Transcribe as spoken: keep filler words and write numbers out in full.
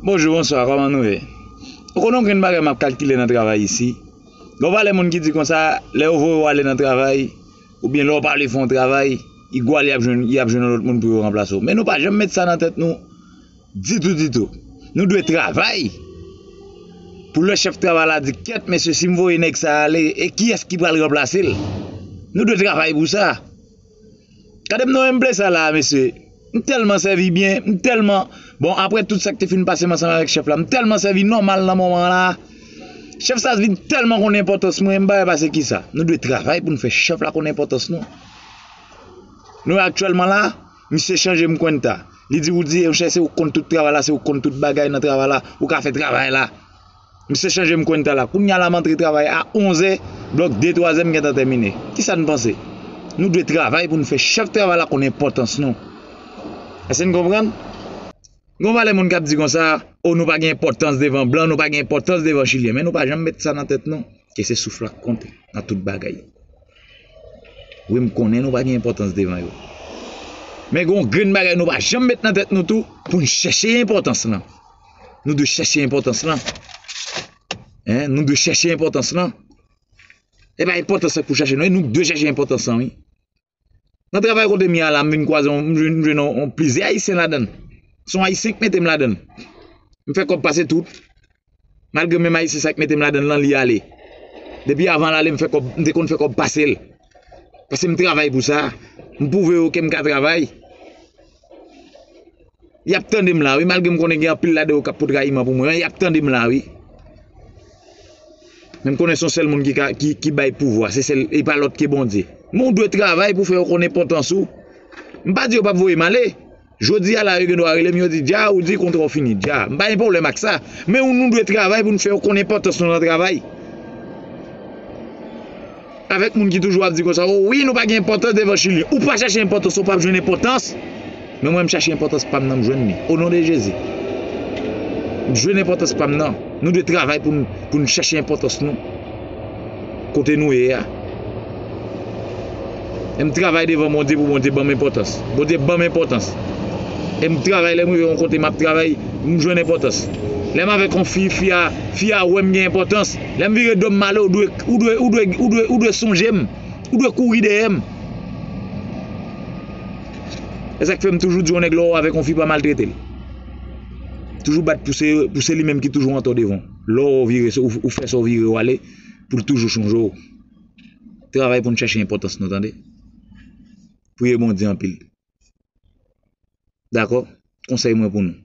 Bonjou, bonswa, kòman nou ye? Ou konnen yon grenn bagay m ap kalkile nan travay isi. Gen yon valè moun ki di konsa, lè yo voye w ale nan travay, oubyen lè w pa vle fè yon travay, igwal y ap jwenn, y ap jwenn yon lòt moun pou yo ranplase w. Men nou pa janm met sa nan tèt nou ditou, ditou. Nou dwe travay pou lè chèf travay la di, kèt, mesye, si m voye nèg sa ale, e kiyès ki pral ranplase l? Nou dwe travay pou sa. Gade m non, M P sa la, mesye. M tèlman sèvi byen, m tèlman, bon, apre tout sa k te fin pase m ansanm avèk chèf la, m tèlman sèvi nòmal nan moman la. Chèf sa vin tèlman konn enpòtans mwen, m pa wè pase kisa. Nou dwe travay pou n fè chèf la konn enpòtans nou. Nou wè aktyèlman la, misye chanje m kwenta. Li di, ou di, monchè, se ou k konn tout travay la, se ou k konn tout bagay nan travay la, ou ka fè travay la. Misye chanje m kwenta la. Kounye a la m antre travay a onzè, blòk de, twazè m gentan tèmine. Kisa n panse? Nou dwe travay pou n fè chèf travay la konn enpòtans nou. Èske n konprann? Gon valè moun k ap di konsa, o, nou pa gen enpòtans devan blan, nou pa gen enpòtans devan chilyen. Men nou pa janm met sa nan tèt nou, ke se souf la k konte nan tout bagay. Wi, m konnen nou pa gen enpòtans devan yo. Men gon grenn bagay nou pa janm met nan tèt nou tou, pou n chèche enpòtans lan. Nou dwe chèche enpòtans lan. Hein? Nou dwe chèche enpòtans lan. E pa enpòtans lan pou chache, non. E nou dwe chèche enpòtans lan, wi. Nan travay kote m ye a la, m vin kwaze yon, m jwenn, m jwenn yon, yon plizyè Ayisyen ladan l. Se yon Ayisyen k mete m ladan l. M fè kòb pase tout. Malgre menm Ayisyen sa k mete m ladan l lan, li ale. Depi avan l ale, m fè kòb, m te konn fè kòb pase l. Paske m travay pou sa. M pwouve yo ke m ka travay. Y ap tande m la, wi, malgre m konnen gen anpil ladan yo k ap pote rayiman pou mwen, men y ap tande m la, wi. Men m konnen se yon sèl moun ki ka, ki, ki bay pouvwa, se sèl, e pa lòt ke Bondye. Men w dwe travay pou fè yo konn enpòtans ou. M pa di yo p ap voye m ale. Jodi a la, yo gen dwa rele m, yo di, Dja, ou di kontra w fini, Dja. M pa gen pwoblèm ak sa. Men ou, nou dwe travay pou n fè yo konn enpòtans nou nan travay. Avèk moun ki toujou ap di konsa, o wi, nou pa gen enpòtans devan chilyen. Ou pa chèche enpòtans, ou p ap jwenn enpòtans. Men mwen, m chache enpòtans pa m nan, m jwenn li. O non de Jezi. M jwenn enpòtans pa m nan. Nou dwe travay pou n, pou n chèche enpòtans nou. Kote nou ye a. E m travay devan Bondye pou Bondye ban m enpòtans. Bondye ban m enpòtans. E m travay, lè m rive yon kote m ap travay, m jwenn enpòtans. Lè m avèk yon fi, fi a, fi a wè m gen enpòtans. Lè m vire do m m ale, ou dwe, ou dwe, ou dwe, ou dwe, ou dwe sonje m. Ou dwe kouri dèyè m. E sa k fè m toujou di yon nèg lè w avèk yon fi pa maltrete l. Toujou bat pou se, pou se li menm ki toujou antò devan w. Lè w vire, ou, ou fè sa w vire w ale, pou l toujou sonje w. Travay pou n chèche enpòtans nou, tande. Priye Bondye anpil. Dakò? Konsèy mwen pou nou.